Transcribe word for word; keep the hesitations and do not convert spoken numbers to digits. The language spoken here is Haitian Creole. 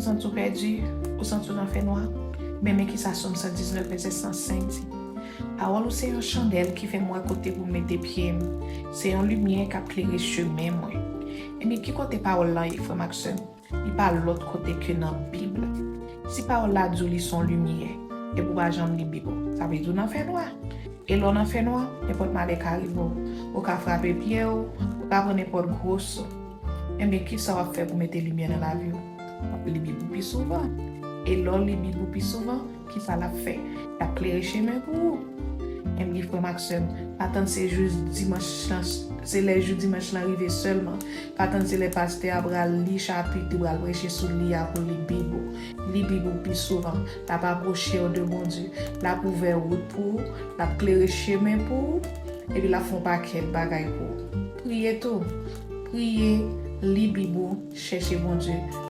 Ou santi w pèdi? Ou santi w nan fènwa? Men, men kisa Sòm san diznèf, vèsè san senk di: Pawòl ou se yon chandèl ki fè m wè kote pou m mete pye m. Se yon limyè k ap klere chemen mwen. Ebyen, ki kote pawòl lan ye, frè m ak sè m? Li pa lòt kote ke nan Bib la. Si pawòl la di w li se yon limyè, epi w pa janm li Bib ou, sa vle di w nan fènwa. E lè w nan fènwa, nenpòt malè ka rive w. Ou ka frape pye w, ou ka pran nenpòt gwo so. Ebyen, kisa w ap fè pou mete limyè nan lavi w? W ap li Bib ou pi souvan. E lè w li Bib ou pi souvan, kisa l ap fè? L ap klere chemen pou ou. Ebyen, frè m ak sè m, pa tann se jou dimanch lan, se lè jou dimanch lan rive sèlman. Pa tann se lè pastè a pral li chapit, li pral preche sou li a pou li Bib ou. Li Bib ou pi souvan. L ap apwoche w de Bondye. L ap ouvè wout pou ou. L ap klere chemen pou ou. Epi l ap fè yon pakèt bagay pou ou. Priye tou. Priye, li Bib ou, chèche Bondye.